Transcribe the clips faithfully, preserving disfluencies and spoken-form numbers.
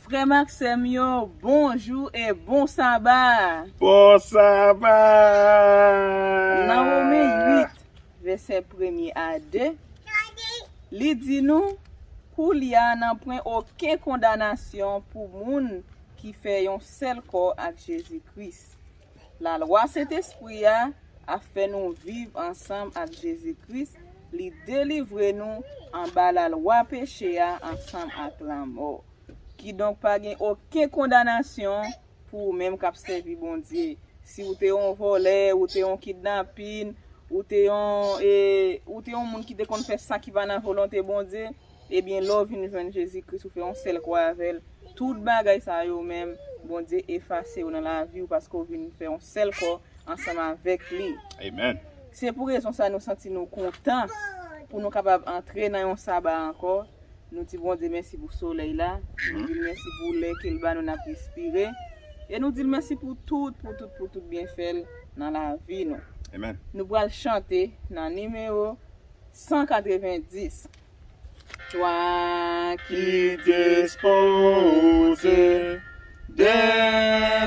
Frè m ak sè m yo, bonjou e bon saba! Bon saba! Nan Women uit, vèsè premye a de, li di nou, koulye a nanpwen okenn kondanasyon pou moun ki fè yon sèl kò ak Jezi Kris. Lalwa Sentespri a ap fè nou viv ansanm ak Jezi Kris, li delivre nou anba lalwa peche a ansanm ak lanmò. Kidonk, pa gen okenn kondanasyon pou ou menm k ap sèvi Bondye. Si ou te yon vòlè, ou te yon kidnapin, ou te yon, e, ou te yon moun ki te konn fè sa ki pa nan volonte Bondye, ebyen, lè w vin jwenn Jezi Kris, ou fè yon sèl kò avè l, tout bagay sa yo menm, Bondye efase yo nan lavi w paske w vin fè yon sèl kò ansanm avèk li. Amen. Se pou rezon sa nou santi nou kontan pou nou kapab antre nan yon saba ankò. Nou di Bondye mèsi pou solèy la. Nou di l mèsi pou lè ke l ba nou n ap respire. E nou di l mèsi pou tout, pou tout, pou tout byenfè l nan lavi nou. Amen. Nou pral chante nan nimewo san katrevenndis. Toi qui disposes de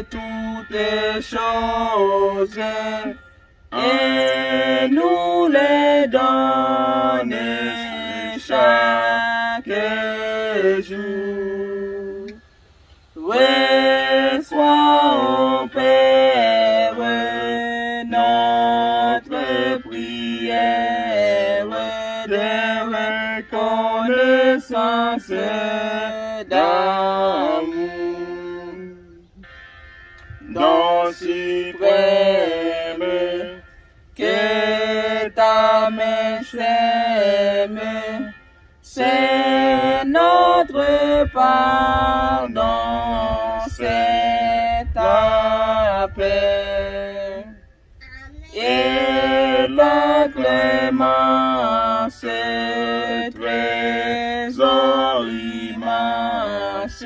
toutes choses, et nous les donner chaque jour. Reçois, ô Père, notre prière de reconnaissance d'amour. Don suprême que ta main sème, c'est notre pardon, c'est ta paix. Et ta clémence, trésor immense,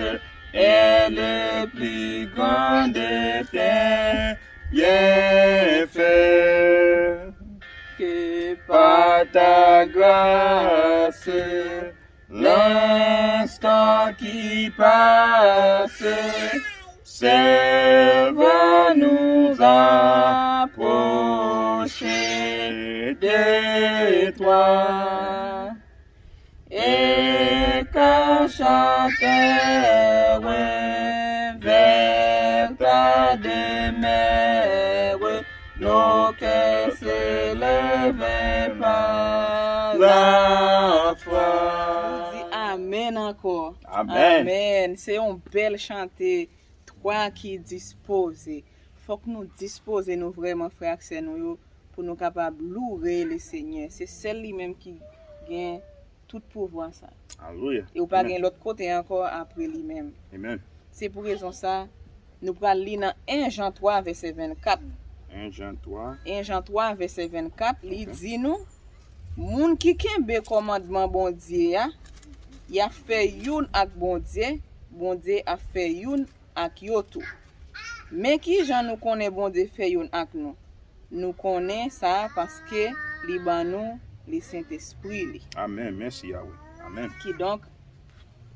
est le plus grand de tes bienfaits. Que par ta grâce, l'instant qui passe, ça va nous rapprocher de toi. Et qu'à chaque heure vers ta demeure, nos cœurs s'élèvent par la foi. Di amèn ankò. Amen. Amèn. Se yon bèl chante. Toi qui disposes. Fòk nou dispoze nou vrèman, frè ak sè nou yo, pou nou kapab loure Lesenyè. Se sèl li menm ki gen tout pouvwa sa. Alelouya. E ou pa gen lòt kote ankò apre li menm. Amen. Se pou rezon sa, nou pral li nan en Jan twa, vèsè vennkat. En Jan twa. En Jan twa, vèsè vennkat, li di nou, moun ki kenbe kòmandman Bondye a, y ap fè youn ak Bondye, Bondye ap fè youn ak yo tou. Men ki jan nou konnen Bondye fè youn ak nou? Nou konnen sa paske li ban nou li Sentespri li. Amen. Mèsi, Yahweh. Amen. Kidonk,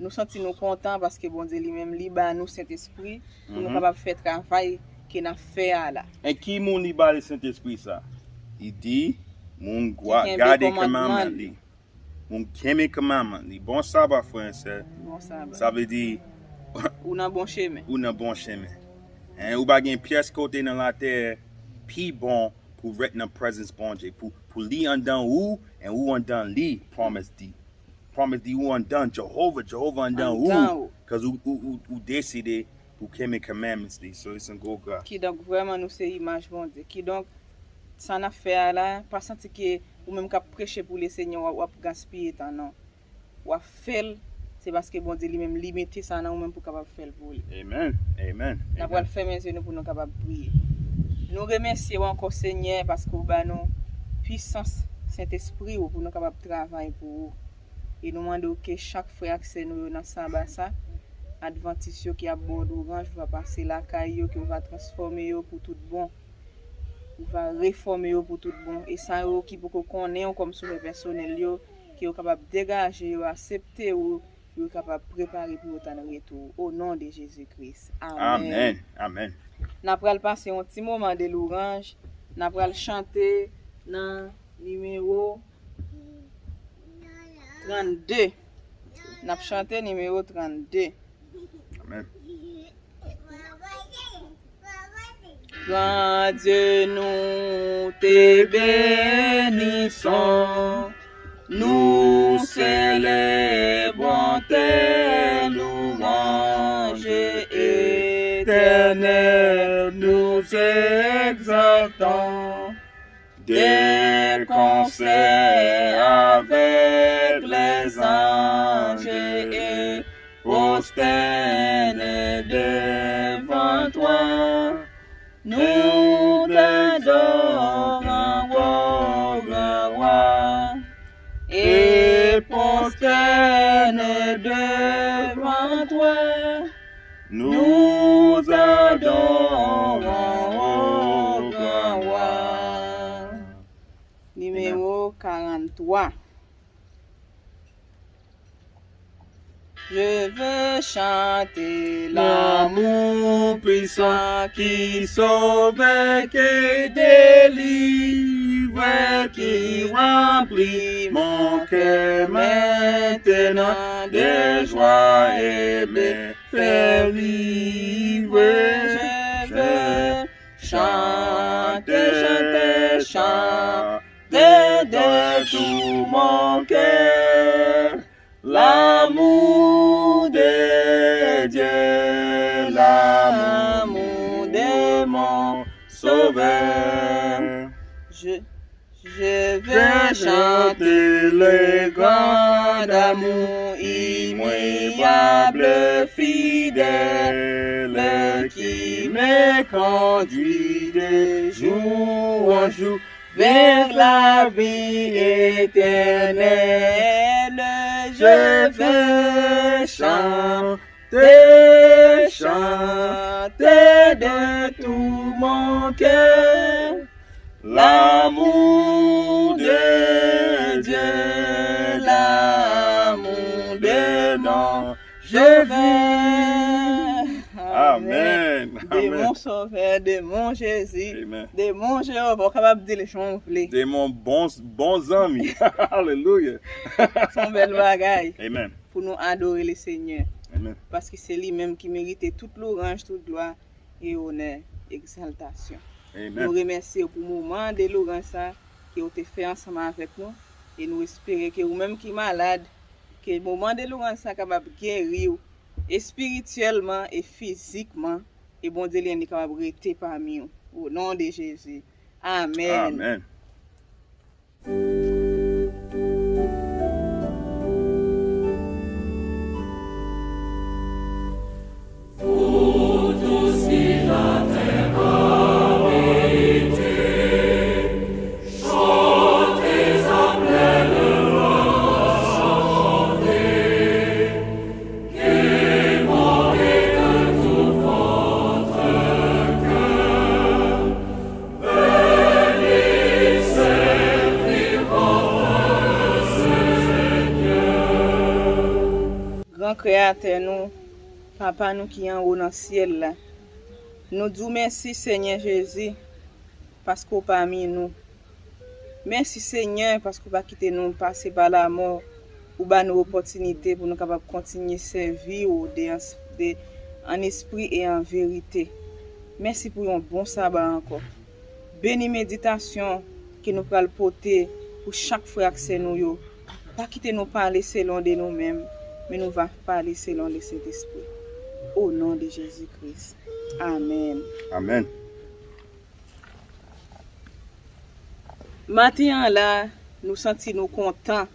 nou santi nou kontan paske Bondye li menm li ba nou Sentespri pou nou kapab fè travay ke n ap fè a la. E ki moun li ba li Sentespri sa? Li di, moun gwa- Ki kenbe gade kòmandman kòmandman li. Li. Moun kenbe kòmandman li. Bon saba, frè e sè. Bon saba. Sa vle di, Ou nan bon chemen. Ou nan bon chemen. En, ou pa gen pyès kote nan latè pi bon pou ret nan prezans Bondye, pou, pou li anndan ou, e ou anndan li, pwomès di. Pwomès di ou anndan Jewova, Jewova anndan ou. Anndan ou. Cause ou, ou, ou, ou deside pou kenbe commandments li. So, it's a gwo gras. Kidonk, vrèman, nou se imaj Bondye. Kidonk, sa n ap fè a la, pa santi ke ou menm k ap preche pou Lesenyè, w ap, w ap gaspiye tan, non. W ap fè l, se paske Bondye li menm, li mete sa nan ou menm pou w kapab fè l pou li. Amen. Amen. N ap pral fèmen zye nou pou nou kapab priye. Nou remèsye w ankò, Senyè, paske w ba nou pwisans Sentespri w pou nou kapab travay pou ou. E nou mande w ke chak frè ak sè nou yo nan saba sa, Advantis yo ki ap bò dwouranj, w va pase lakay yo, ke w va transfòme yo pou tout bon. Ou va refòme yo pou tout bon. E sa yo ki poko konnen w kòm sovè pèsonèl yo, ke yo kapab degaje yo, aksepte ou pou yo kapab prepare pou yo tann retou w. O non de Jezi Kris. Amèn. Amèn. Amèn. N ap pral pase yon ti moman de louranj. N ap pral chante nan nimewo trannde. N ap chante nimewo trannde. Amèn. Grandye, nous te bénissons, nous célébrons tes louanges, Éternel, nous exaltons des concerts avec les anges et prosternés devant toi. Nous t'adorons, ô grand roi, et prosternés devant toi. Nous adorons, ô grand roi. Nimewo karanntrwa. Je veux chanter l'amour puissant qui sauve, qui délivre, qui remplit mon cœur maintenant de joie et me fait vivre. Je veux chanter, chanter, chanter de tout mon cœur l'amour de Dieu, l'amour de mon Sauveur. Je, je veux chanter le grand amour immuable, fidèle, qui me conduit de jour en jour vers la vie éternelle. Je veux chanter, chanter de tout mon cœur l'amour de Dieu, l'amour de non. Je veux. Amèn. Amèn. De mon Sauveur, de mon Jésus, Amen. De mon Jéhovah. Ou kapab di l jan w vle. De mon bon, bon zanmi. Alelouya. Se yon bèl bagay. Amen. Pou nou adore le Senyè. Amen. Paske se li menm ki merite tout louranj, tout glwa e onè, egzaltasyon. Amen. Nou remèsye w pou moman de louranj sa ke w te fè ansanm avèk nou. E nou espere ke ou menm ki malad, ke moman de louranj sa kapab geri w espirityèlman e fizikman. E Bondye li menm li kapab rete pami w. O non de Jezi. Amèn. Amèn. Gran Kreyatè nou, Papa nou ki anwo nan syèl la, nou di w mèsi, Senyè Jezi, paske w pami nou. Mèsi, Senyè, paske w pa kite nou pase pa lamò. Ou ba nou opòtinite pou nou kapab kontinye sèvi w de, de, an espri e an verite. Mèsi pou yon bon saba ankò. Beni meditasyon ke nou pral pote pou chak frè ak sè nou yo. Pa kite nou pale selon de nou menm, men nou va pale selon Lesentespri. O non de Jezi Kris. Amèn. Amèn. Maten an la, nou santi nou kontan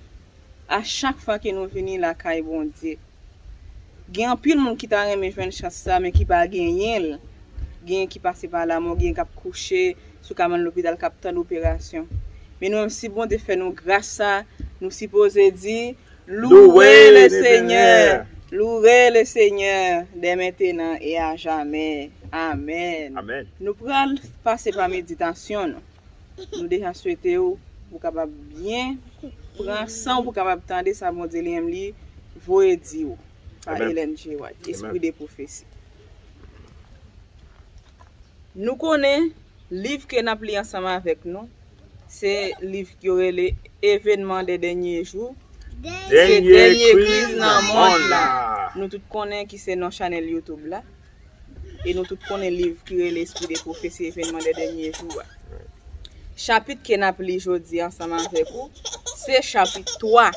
a chak fwa ke nou vini lakay Bondye. Gen anpil moun ki ta renmen jwenn chans sa, men ki pa genyen l. Gen ki pase pa lamò, gen k ap kouche sou kabann lopital k ap tann operasyon. Men nou menm, si Bondye fè nou gras sa, nou sipoze di, Louez le Seigneur. Louez le Seigneur dès maintenant et à jamais. Amèn. Amèn. Nou pral pase pa meditasyon nou. Nou deja swete w pou w kapab byen pran san w pou w kapab tande sa Bondye li menm li Voye Di w, pa Ellen G. White, Esprit de Prophétie. Nou konnen liv ke n ap li ansanm avèk nou, se liv yo rele Evenman de Dènye Jou, se Dènye Kriz nan Mond la. Nou tout konnen ki se non chanèl YouTube la. E nou tout konnen liv ki rele Esprit de Prophétie, Evenman de Dènye Jou a. Chapit ke n ap li jodi ansanm avèk ou, se chapit twa.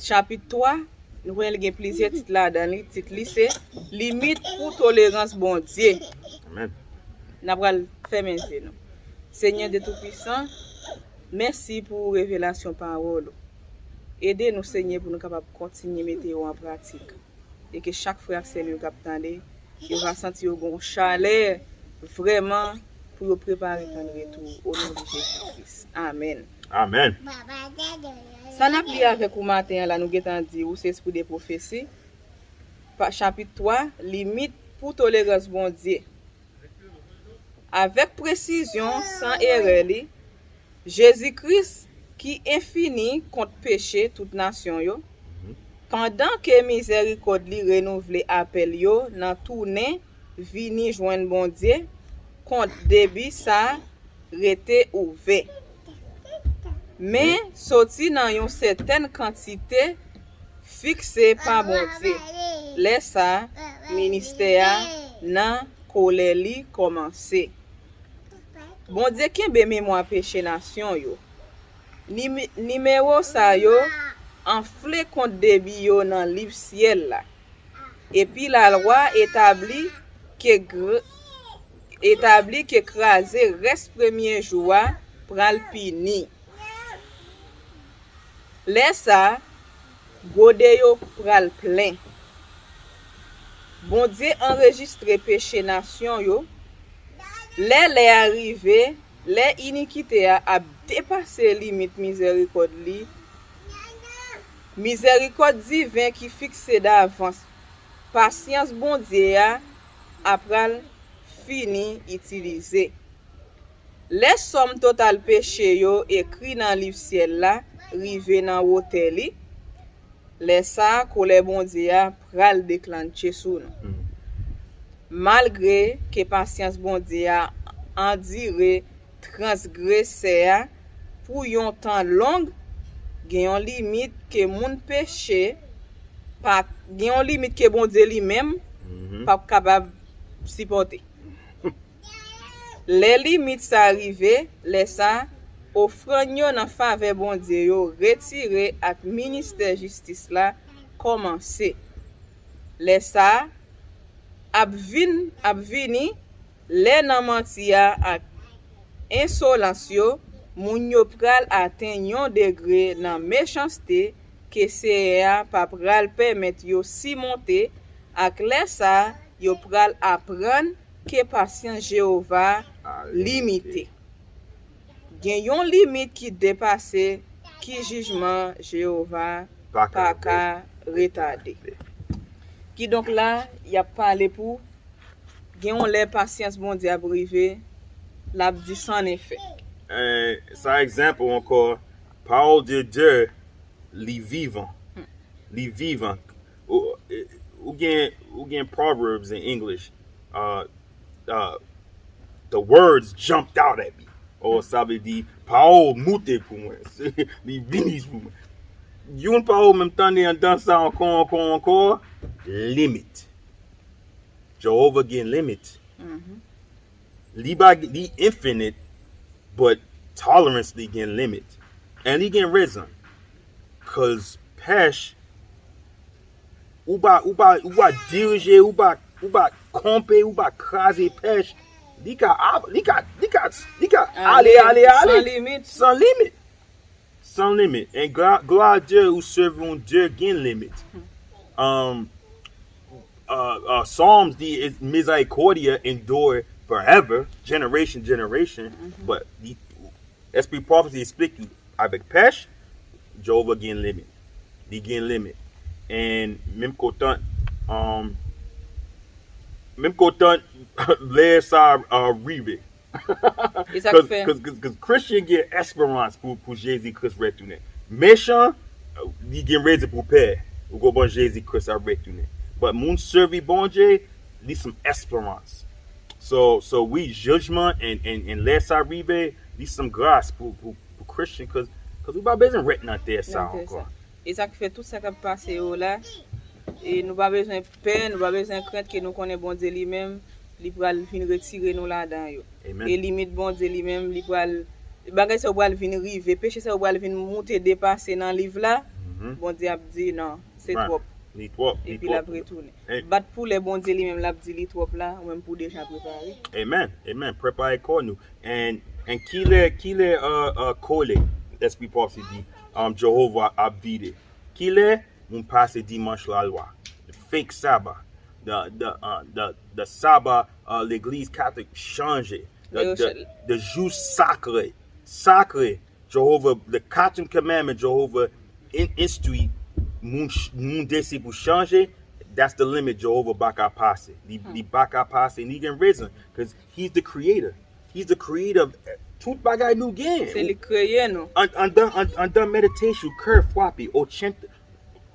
Chapit twa, nou konnen li gen plizyè tit ladan li. Tit li se Limit pou Tolerans Bondye. N ap pral fèmen je nou. Senyè de Toupisan, mèsi pou revelasyon pawòl ou. Ede nou, Senyè, pou nou kapab kontinye mete yo an pratik. E ke chak frè ak sè nou yo k ap tande, yo va santi yo gen yon chalè vrèman pou yo prepare tann retou ou, o non de Jezi Kris. Amèn. Amèn. Sa n ap li avèk ou maten an la, nou gentan di ou se Esprit de Prophétie, pa, chapit twa, Limit pou Tolerans Bondye. Avèk presizyon san erè li, Jezi Kris, ki enfini kont peche tout nasyon yo, pandan ke mizèrikòd li renouvle apèl yo nan tounen vini jwenn Bondye, kont debi sa a rete ouvè. Men, soti nan yon sètèn kantite fikse pa Bondye. Lè sa a, ministè a nan kolè li kòmanse. Bondye kenbe memwa peche nasyon yo. Nime- nimewo sa yo anfle kont debi yo nan liv syèl la. Epi lalwa etabli ke gr- etabli ke kraze rès premye jou a pral pini. Lè sa a, gode yo pral plen. Bondye anrejistre peche nasyon yo. Lè lè a rive, lè inikite a ap depase limit mizèrikòd li, mizèrikòd diven ki fikse davans, pasyans Bondye a ap pral fini itilize. Lè sòm total peche yo ekri nan liv syèl la rive nan wotè li, lè sa a, kolè Bondye a pral deklannche sou nou. Malgre ke pasyans Bondye a andire transgresè a pou yon tan long, gen yon limit ke moun peche pa, gen yon limit ke Bondye li menm p ap kapab sipòte. Lè limit sa a rive, lè sa a, ofrann yo nan favè Bondye yo retire ak ministè jistis la kòmanse. Lè sa a, ap vin, ap vini, lè nan manti a ak ensolans yo, moun yo pral atenn yon degre nan mechanste ke Seyè a pa pral pèmèt yo simonte, ak lè sa a, yo pral aprann ke pasyans Jewova limite. Gen yon limit ki depase ki jijman Jewova pa ka retade. Kidonk la, y ap pale pou gen yon lè pasyans Bondye ap rive, l ap di san efè. And sa egzanp ankò, pawòl de Dye, li vivan. Li vivan. Ou, ou gen, ou gen Proverbs in English. Uh, uh, the words jumped out at me. Ou sa vle di, pawòl moute pou mwen. Li vini pou mwen. Yon pawòl menm tande anndan sa ankò, ankò, ankò. Limit. Jewova gen limit. Li ba, li infinite, but tolerance li gen limit. And li gen rezon. Cause pèch, ou pa, ou pa, ou pa dirije, ou pa, ou pa kanpe, ou pa kraze pèch. Li ka, li ka, li ka, li ka ale, ale, ale. San limit. San limit. San limit. And gla- glwa a Dye, ou sèvi yon Dye gen limit. Um, uh, uh, Psalms di is misericordia endure forever, generation, generation. But li, Esprit Prophecy explike ou, avèk pèch, Jewova gen limit. Li gen limit. And menm kontan, um, menm kontan lè sa a rive. E sa k fè? Cause, cause, cause Christian gen esperans pou, pou Jezi Kris retounen. Mechan, Li gen rezon pou pè. Ou konprann, Jezi Kris ap retounen. But moun sèvi Bondye, li se esperans. So, so wi, jijman, and, and, and lè sa rive, li se gras pou, pou, pou Christian, cause, cause ou pa bezwen ret nan tè sa ankò. E sa k fè tout sa k ap pase yo la, e nou pa bezwen pè, nou pa bezwen krent, ke nou konnen Bondye li menm, li pral vin retire nou ladan yo. E limit Bondye li menm, li pral, bagay sa yo pral vin rive, peche sa yo pral vin moute depase nan liv la. Bondye ap di non, se twòp. Epi l ap retounen. Bat pou lè Bondye li menm l ap di li twòp la, ou menm pou deja prepare. Amen, amen. Prepare kò nou. And, and kilè, kilè uh, uh, kole, Lespri Pòp se di, um, Jewova ap vide. Kilè moun pase dimanch lalwa, the fake Sabbath, the, the, uh, the, the Sabbath uh, legliz Katolik chanje, the, the, the jou sakre, sakre, Jewova, the Quatrième Commandment, Jewova in, instwi moun, moun deside pou chanje, that's the limit Jewova pa ka pase. Li, li pa ka pase, li gen rezon, cause he's the creator. He's the creator of tout bagay nou gen. Se li k kreye nou. Andan, andan meditation, kè frape ochenta,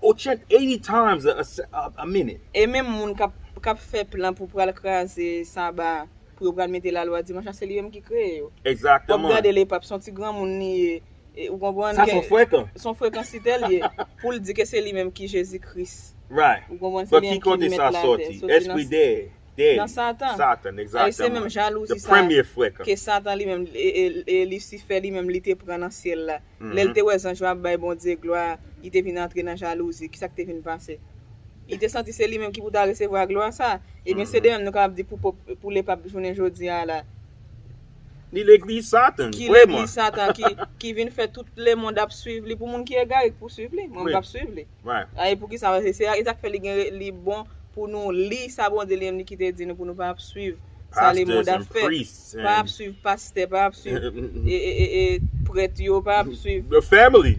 ochenta, eighty times a, a, a minute. E menm moun k ap, k ap fè plan pou pral kraze Saba, pou yo pral mete lalwa dimanch la, se li menm ki kreye yo. Egzakteman. W ap gade lepap, se yon ti granmoun li ye. Ou konprann? Sa se yon frekan. Se yon frekansitè li ye. Pou l di ke se li menm ki Jezi Kris. Right. Ou konprann? Se li menm ki mèt latè. Soti nan Satan. Satan, egzakteman. Se menm jalouzi sa ke Satan li menm, e, e, e Lisifè li menm, li te pran nan syèl la. Lè l te wè zanj yo ap bay Bondye glwa, li te vin antre nan jalouzi. Kisa k te vin pase? Li te santi se li menm ki pou ta resevwa glwa sa. Ebyen, se de menm nou kapab di pou pòp, pou lepap jounen jodi a la. Li legliz Satan, ki legliz Satan ki, ki vin fè tout lemonn ap swiv li. Pou moun ki egare k pou swiv li, mwen m p ap swiv li. Right. A, e poukisa? Paske se, se sa k fè li gen, li bon pou nou li sa Bondye li menm li kite di nou pou nou pa ap swiv sa lemonn ap fè. Pa ap swiv pastè, pa ap swiv e, e, e, e prèt yo, pa ap swiv. The family,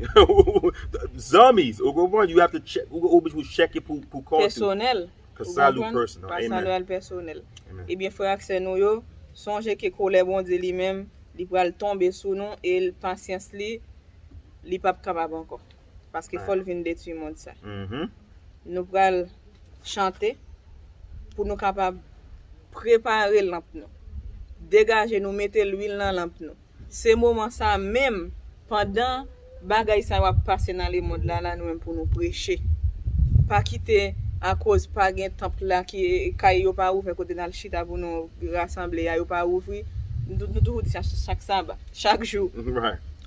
zanmi, ou konprann? You have to check, ou oblije pou cheke pou, pou kò tou. Pèsonèl. Cause sa li personal. Amen. Personal, pèsonèl. Ebyen, frè ak sè nou yo, sonje ke kolè Bondye li menm, li pral tonbe sou nou e l, pasyans li, li p ap kapab ankò. Paske fò l vin detwi mond sa. Nou pral chante pou nou kapab prepare lanp nou. Degaje nou, mete lwil nan lanp nou. Se moman sa menm, pandan bagay sa yo ap pase nan lemonn la, la nou menm pou nou preche. Pa kite akoz pa gen tanp la ki, kay yo pa ouvè kote n al chita pou nou rasanble a, yo pa ouvri. Nou, nou toujou di sa chak Saba, chak jou.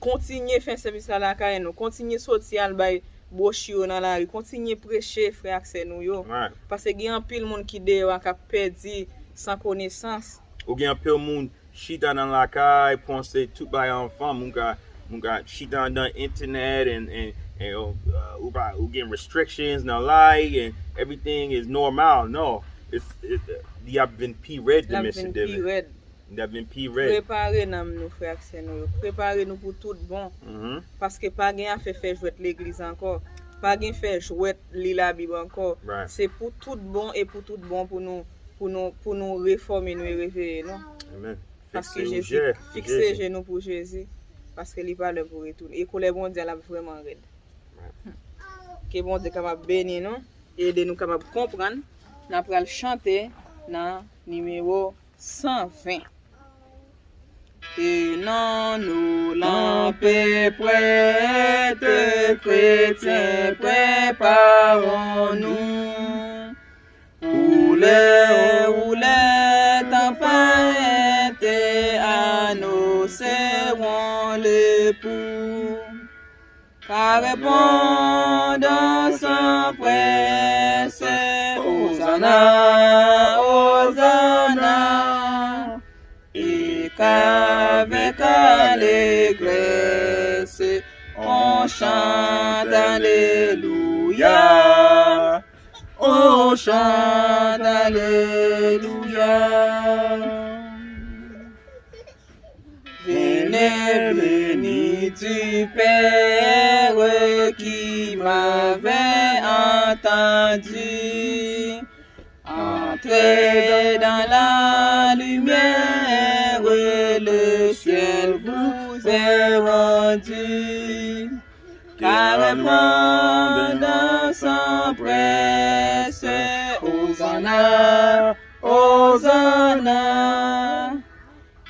Kontinye fè sèvis la lakay nou. Kontinye soti al bay bwochi yo nan lari. Kontinye preche frè ak sè nou yo. Paske gen anpil moun ki deyò a k ap pèdi san konesans. Ou gen anpil moun chita nan lakay, panse tout bagay anvan, moun ka, moun ka chita andan entènèt, and, and, and, uh, ou pa, ou gen restrictions nan like, and everything is normal. No, it's, it, li ap vin pi rèd demen si Dye vle. Li ap vin pi rèd. Prepare nanm nou, frè ak sè nou yo. Prepare nou pou tout bon. Paske pa gen afè fè jwèt legliz ankò. Pa gen fè jwèt li Labib ankò. Se pou tout bon e pou tout bon pou nou, pou nou, pou nou refòme nou e reveye nou. Paske Jezi, fikse je nou pou Jezi. Paske li pa lwen pou retounen. E kolè Bondye a l ap vrèman rèd. Ke Bondye kapab beni nou, ede nou kapab konprann. N a pral chante nan nimewo san ven. E non nou lanpe prèt, kretyen, preparon nou. Pou lè ou lè tanpèt anonse won lepou. Ka reponn san prese, Ozana, Ozana. E k'avèk alegrès on chant alelouya, on chant alelouya. Venez, bénis du Père qui m'avait entendu. Entrez dans la lumière, le ciel vous est rendu. Car Ozana, Ozana,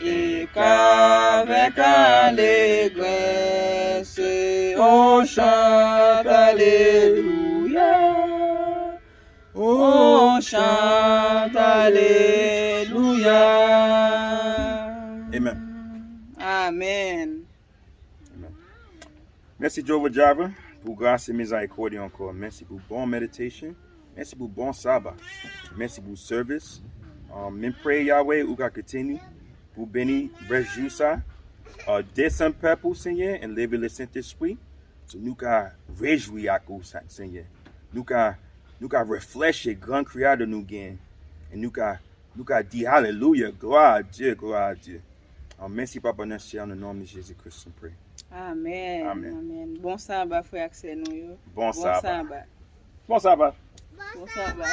e k'avèk alegrès on chante alelouya, on chante alelouya. Amen. Amen. Amen. Mèsi Jehovah Jireh pou gras e mizerikòd ankò. Mèsi pou bon meditation. Mèsi pou bon saba. Mèsi pou service. Um, men pray Yahweh ou ka kontini pou beni rès jou sa. Uh, desann pèp ou Senyè e leve le Sentespri. So nou ka rejwi ak ou sa Senyè. Nou ka nou ka refleche gran kreyatè nou gen. E nou ka nou ka di alelouya, glwa a Dye, glwa a Dye. Uh, mèsi Papa nan syèl, nan non de Jezi Kris nou pray. Amen. Amen. Amen. Bon saba frè ak sè nou yo. Bon saba. Bon saba. Bon saba.